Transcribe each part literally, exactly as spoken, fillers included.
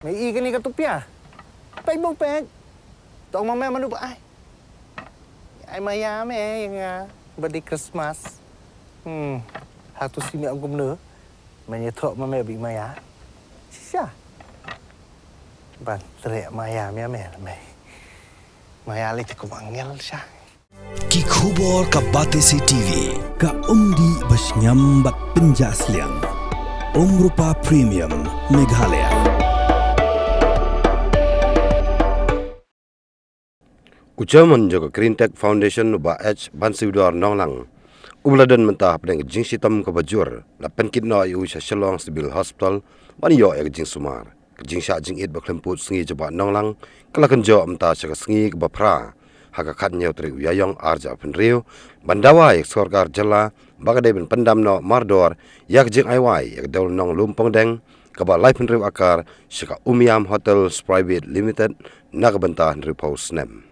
Me i kane ka tupia. Peit bong peit. Tong ma me manu ba ai. Ai maya me ïa nga. Ba dei Christmas. Hmm. Hatu si me ong kumno. Me ïathoh ma me ba i maya. Shisha. Ban treh maya me me me. Maya lei te kum angel sha. Ki khubor ka Batesi T V. Ka umdih ba shngiam bad pynjah sliang. Umrupa Premium Meghalaya. U Chairman jong ka Green Tech Foundation u Bah H Bansiwdor Nonglang, u ba la don mynta hapdeng ka jingshitom kaba jur, la pynkit noh ïa u sha Shillong Civil Hospital ban ïoh ïa ka jingsumar. Ka jingshah jingit ba khlem pud sngi jong Bah Nonglang ka la kynjoh mynta sha ka sngi kaba phra ha ka khathynñiew tarik u Ïaïong arhajar arphew hynriew, ban dawa ïa ka sorkar jylla ba ka dei ban pyndam noh mardor ïa ka jingai wai ïa ka dewlynnong lum pongdeng kaba laiphew hynriew akar sha ka Umiam Hotels Private Limited na ka bynta hynriewphew snem.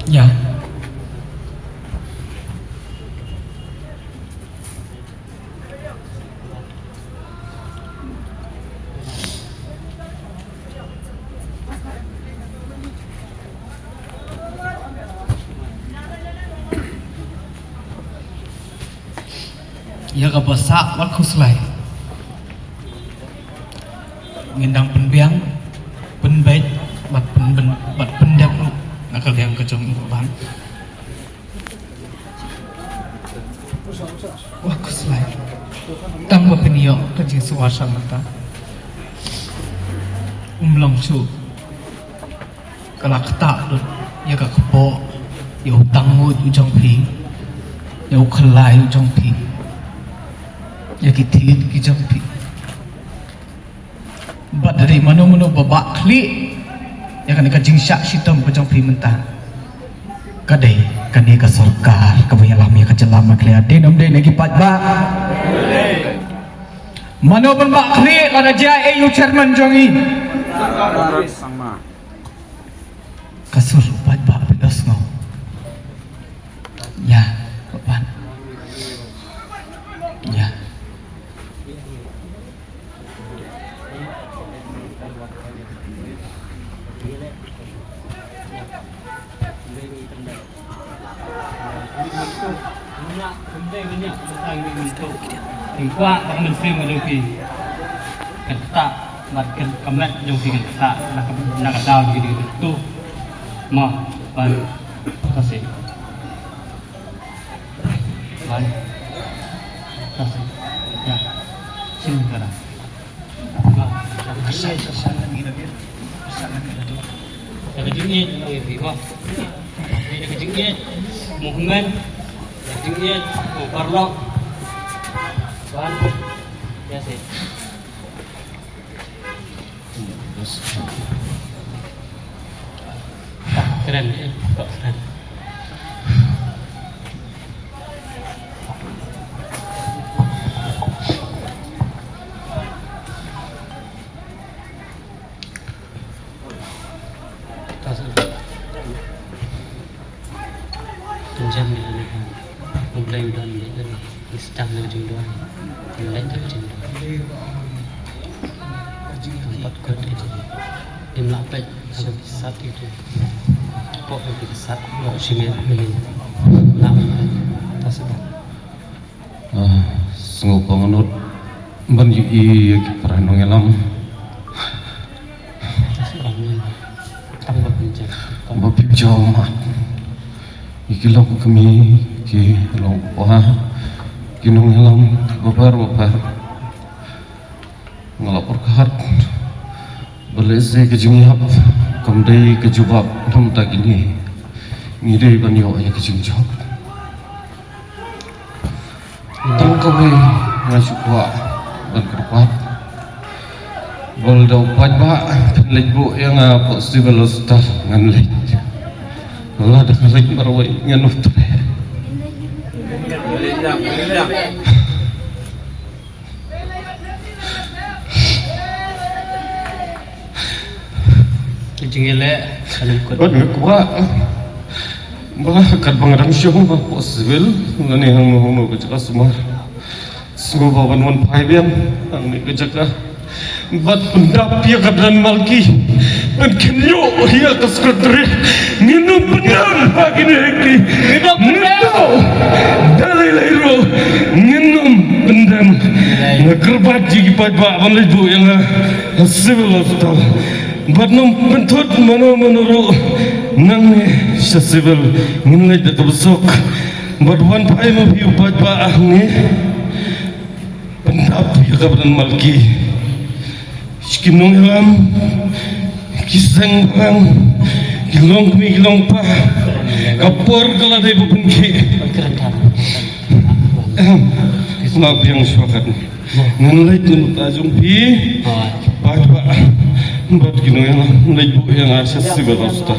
Ïa. Ïa kaba sah wat khuslai. Ngin dang pynbiang, pynbeit, bad pynbeit, bad pyndep ruh na ka liang ka jong u Bah. Wat khuslai. Tang ba pynïoh ka jingsumar sha mynta. Um long shuh. Ka la ktah lut ïa ka kpoh, ïa u tangngud u jong phi, ïa u khlai u jong phi, ïa ki thied ki jong phi. Bad dei mano mano ba bah khlieh ïa kane ka jingshah shitom ka jong phi mynta. Ka dei kane ka sorkar kaba ïalam ïa ka jylla Meghalaya. Dei ne ym dei na ki paidbah? Mano ban bah khlieh lada jia ei u chairman jong i? Ka sur u paidbah phi da sngew. Ïa, ka pan. Ïa. Ym kwah ba ka mynsiem ka jong phi kan ktah, bad kan ka met jong phi kan ktah na ka, na ka daw jong ki dei tu. Mo, ban, ka sih. Ban, ka sih. Ya. Sini ka dah. Ban, ka sih. Ïa ka jingïeit, ïa ka jingïeit, Muhammad, ïa ka jingïeit, paralok. Tuhan, ïa sih. Kren, eh, kren. Pynjam ïa lade ha U Blei, u don ïa lade. Ngi sdang ïa ka jingduwai. Ngi leit ïa ka jingduwai. Ngi pat kut ïa ka jingduwai. Ngim lah peit ha ka sat ïa ka jingduwai. Pok ïa ka sat. Pok sha ngi ïa ka jingduwai. Lah peit. Ta sdang. Ah, sngewbha ngan nud ban ïohi ïa ki para nongïalam. Ba phi jam ïa ki longkmie, ki longkpa, ki nongïalam babar babar. Nga la pyrkhat ba lehse ka jingïap kam dei ka jubab, namar ta kine ngi dei ban ïoh ïa ka jingjop. Tang kawei nga shu kwah ban kyrpad ba lada u paidbah phin leit buh ïa nga hapoh Civil Hospital ngan leit. Lada nga leit marwei ngan ym treh. Ka jingïaleh ka lum kut. Bad nga kwah ba katba nga dang shong hapoh Civil lane hangno hangno ka jaka sumar, Ko ba wan wan phai biang hangne ka jaka. Bad pyndap ïa ka Bren Malki. Pynkhynñiuh ïa ka Secretary. Ngin ym pyndam ha kine ha kine. Ngin ym pyndam. Ngin ym pyndam. Da lei lei ruh ngin ym pyndam. Nga kyrpad ïa ki paidbah ban leit buh ïa nga ha Civil Hospital. Bad ym pynthut mano mano ruh nangne sha Civil, ngin leit da kaba suk. Bad wan phai ma phi u paidbah hangne. Pyndap ïa ka Bren Malki. Ki nongïalam, ki seng bhalang, ki longkmie ki longkpa. Ka por ka la dei ba pynkhih. Nga biang shuwa katne. Ngan leit na bynta jong phi. Paidbah. Bad ki nongïalam, leit buh ïa nga sha Civil Hospital.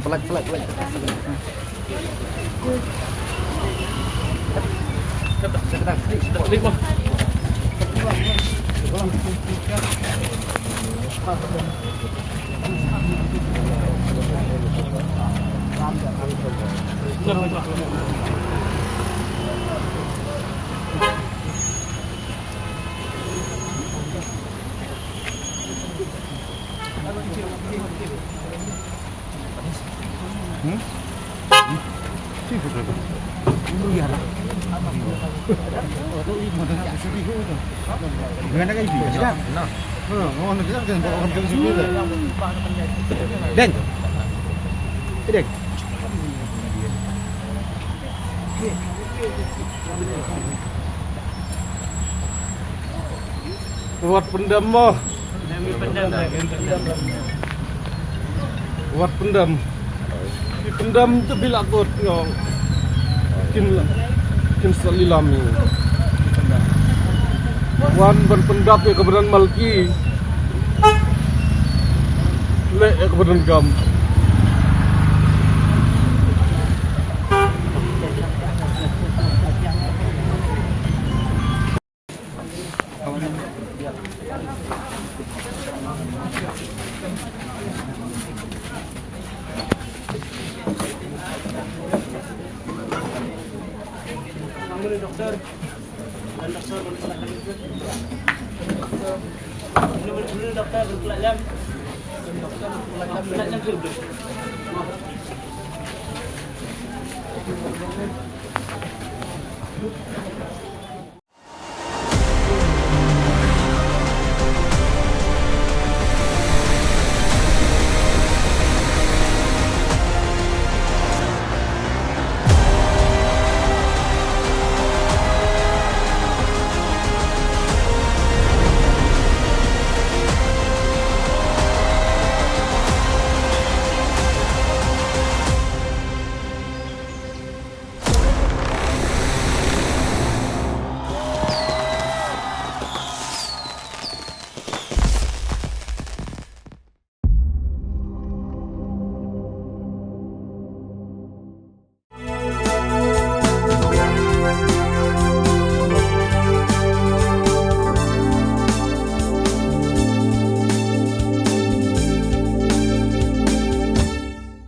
Pelat, pelat, pelat. Deng. Deng. Wat pyndam mo. Wat pyndam. Pyndam te phi la kut, ngong. Kin la, kin sa lilam ïa. Wan ban pyndap ïa ka Bren Malki. Leh ïa ka Bren Gam.